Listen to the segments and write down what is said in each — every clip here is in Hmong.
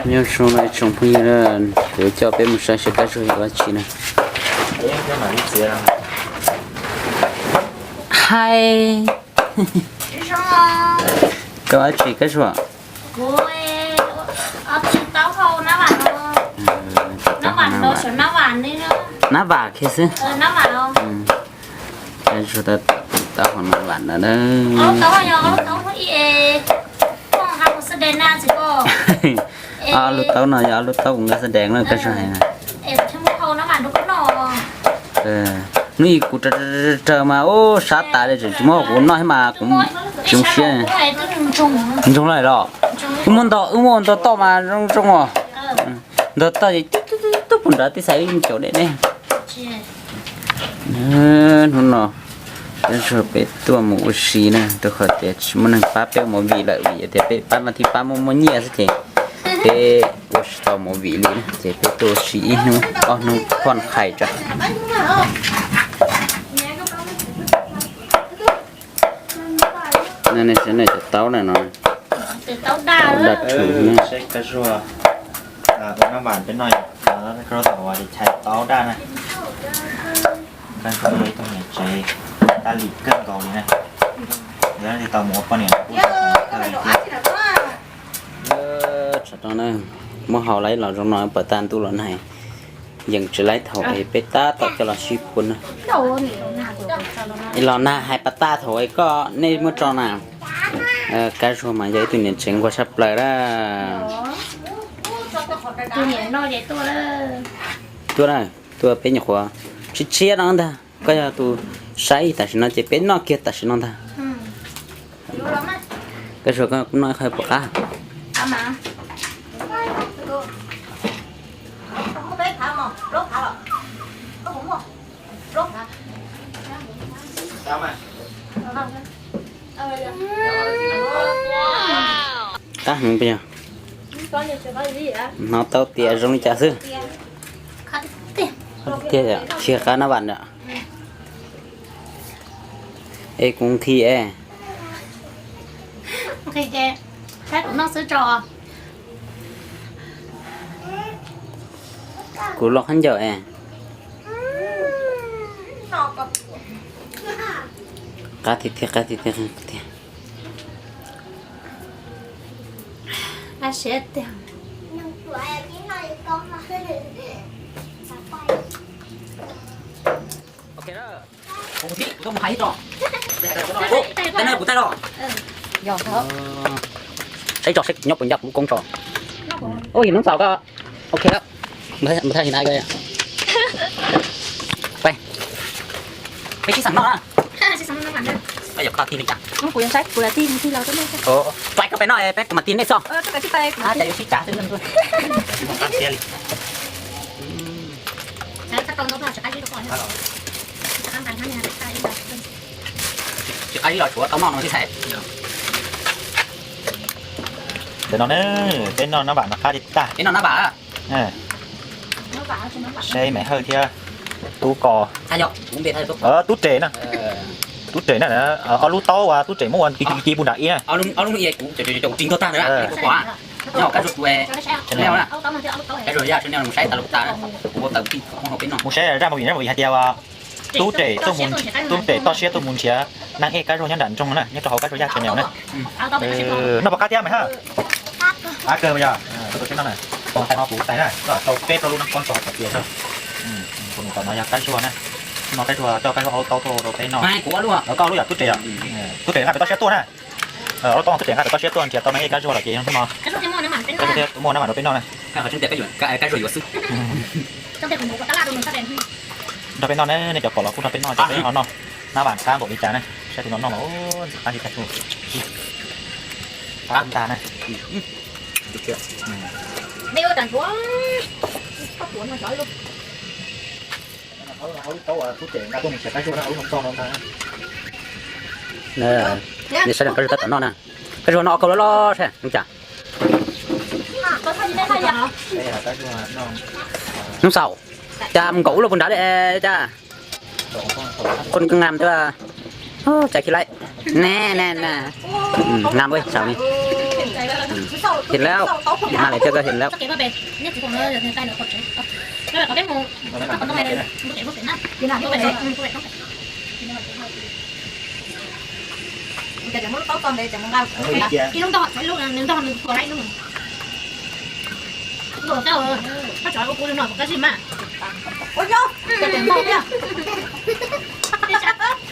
Nyob zoo no tsoom phooj ywg, kuv coj peb mus saib seb Kab Zuag yuav dab tsi na. Hais, koj dab tsi Kab Zuag? Nab vam kiag xwb. Kab Zuag tab tom taub hau nab vam no na. Ob lub taub no yog ob lub taub kuv nqa xab dees na Kab Zuag hais na. Hnub ib kuv raws raws mas ub sab tas li tseem tsis muab kuv noj thiab mas kuv tsis zoo siab. Ntsoog lawm los? Wb muab ntog, wb muab ntog toj mas zoo zoo os. Ntog toj ces tub tub tub puag nrad tib xaiv ib caum deb deb. Hnub no Kab Zuag peb tuaj mus ua si na, rau qhov tias tsis muaj neeg pab peb ua movie lawm vim tias peb pab mas thiaj pab muaj muaj nyiaj xwb ces peb ua tsis tau movie li na, ces peb tuaj ua si ib hnub ob hnub phoj qhais tso. Nej saib cov taub na no, daj rhuv na. Kab Zuag ua nab vam peb noj, Kab Zuag tau ua chais taub daj na. Kab Zuag yog ib tug niam tsev tab lim kawg nkaus li na. Yog li tau mus ua poj niam kawg li thiab. Tsam no na, muab hau laib los zoo no pas tag ntuj los nag, yeej tsis laib thaum es peb tab tom coj los sib phua na. Los nag hais pas tag thaum es koj nej muab tso na. Kab Zuag mas yog ib tug niam tsev nquag tshaj plaws na. Tuaj na, tuaj peb nyuam qhuav tshiab tshiab no ntag, koj yog tus saib tam sim no ces peb noj kiag tam sim no ntag. Kab Zuag, koj kuj noj ib qho puas qab? Qab heev puas yog? Hnov tau tias zoo li cas xwb. Tiag, tiag qab nab vam lawm. Es kuv nqhis es. Kuv los khaub ncaws es. Qab tiag tiag, qab tiag tiag, qab tiag. Kuv tuaj mus hais tso. Kuv taij los. Saib tso seb nyob puas ncaj kuv koob tso. Ub, yog hnub txaus koj. Ok lawm. Mus thaij na. Peb sib xeem noj na. Koj yuav kho tig li cas? Tsuav koj peb noj peb kuv mam tig nej txog. Cas yuav sib tsav xwb. Tsis qab zib los tshuav tau noj no xwb ntag. Tam no ne, peb noj nab vam no qab li tag. Peb noj nab vam. Seb Maiv Hawj thiab Tub Kos, Tub Res na, Tub Res na, ob lub taub uas Tub Res muab ua ci ci puag nram ib na. Mus saib zaj movie hais tias Tub Res, Tub Res toj siab tuaj mus nrhiav neeg ej Kab Zuag nyob nram nroog na, nyob rau hauv Kab Zuag Yaj channel na. Noj puas qab thiab Maiv Hawj? Qab kawg yog. Kuv tais na, tau peb plaub lub nab koob tso hauv tias, kuv nus tom no yog Kab Zuag na. No Kab Zuag coj Kab Zuag ob lub taub tuaj rau peb noj. Koj ob lub yog Tub Res yom? Tub Res nqa pem toj siab tuaj na. Ob lub taub Tub Res nqa pem toj siab tuaj nrhiav tau neeg ej Kab Zuag los ces zoo thiab no. Kab Zuag thiaj muaj nab vam rau peb noj na. Nrog peb noj ne, nej cov pom los kuj nrog peb noj, cov peb ho noj. Nab vam qab npaum li cas ne, saib tus no noj mas ntxim qab li cas. Qab ntag na. Nej saib Kab Zuag tab tom noj na. Kab Zuag noj ob kauj loj loj saib zoo cas. Hnub xaus, cas mus nkaum ub los puag nrad li cas. Qhov nqam thiab, cas khi laij. Ne ne ne, nqam ua xaus li. Hm, hes lawm, mas lawv thiaj tau hes lawm.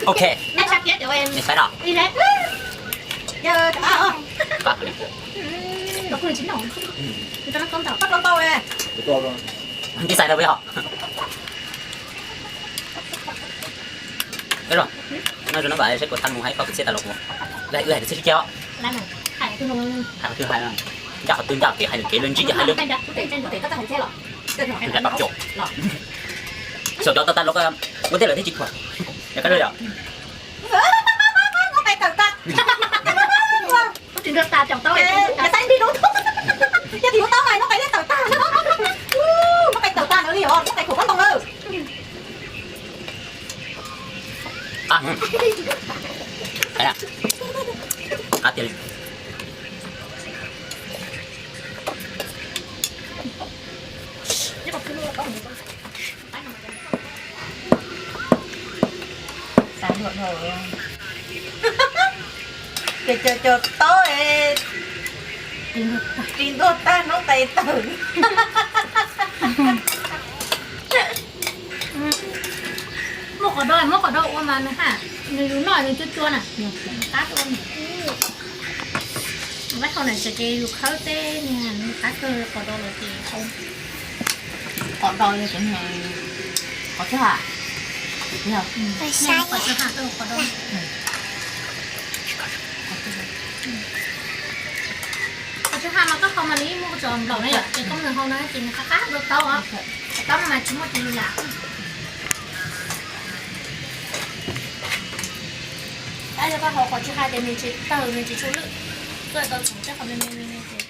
Ok. Ntib xais tau peb hom. No zoo no kom seb kuv tha mus hais koj kwv txhiaj tas los kuv, wb hais kwv txhiaj sib ceg os. Hais qhov twg hais, ncaj qhov twg ncaj, kev hais lus kev lus ntsib ces hais lus. Xyov cov tau tas los ua tej lawm thiaj tsis thuam. Yog koj yog. Ces cov cov taub, ris ntuag tag hnub qes tawg. Muab qos do, muab qos do ua mas nws ha, nws yus noj nws cua cua na, qab ua. Vaib hau na ces yus khawb teb, nws qab kawg, qos do los ces qos do, qos tsw ha, qos tsw ha, qos do. Qos tsw ha mas koj hau mas nws yeej muaj txom nplaum na yom, ces koj mus hau no ces nws qab qab dua taub os. Taub no mas tsis muaj ris lam. Tab yog koj hau qos tsw ha ces nws tsis tawg, nws tsis tshua lwj, koj tau txhoov tej qhov me me me me ces